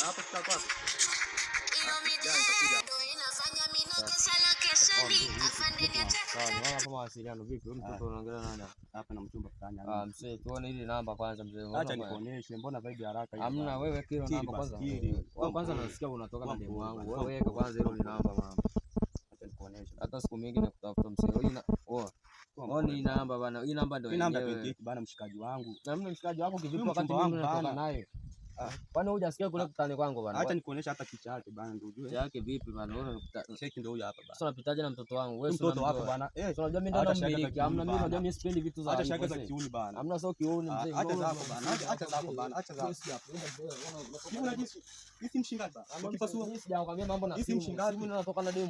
Hapa tutakuwa kwako. Sawa, naona hapa mawasiliano vipi? Huyu mtoto unaongelea nani hapa? Hapa na mchumba fulani. Ah, mzee, tuone ile namba kwanza mzee. Acha nikuoneshe, mbona vibe haraka hivi? Hamna wewe kilo Kiri namba basi, kwanza. kiri. Wewe kwanza nasikia unatoka na demu wangu. Kwa Wewe weka kwanza hilo ni namba mama. Acha nikuoneshe. Hata siku mingi nakutafuta mzee. Hii na oh. Oh, ni namba bana. Hii namba ndio Hii namba yenyewe. 28 bana, mshikaji wangu. Na mimi mshikaji wako kivipi Huyu wakati mchumba mimi wangu natoka bana. naye? Ah. Kwani hujasikia kule kutani kwangu bana? Acha nikuoneshe hata kicha yake bana, ndio ujue. Yake vipi bana? Wewe unakuta Cheki ndio huyo hapa bana. sasa unapitaje na mtoto wangu? Wewe si Mtoto wako unamjua. bana. Eh, Si unajua mimi ndo Acha shaka za namiliki. Hamna kiuni mimi unajua bana. mimi sipendi vitu za Acha aibu, shaka za mzee. kiuni bana. Hamna sio kiuni Ah, mzee. acha zako bana. Acha zako bana. Acha zako. Hivi unajisi? Hii si mshingapi bana. Ukipasua Mimi sijakwambia mambo na Hii si simu. mshingapi. Simu natoka na demu.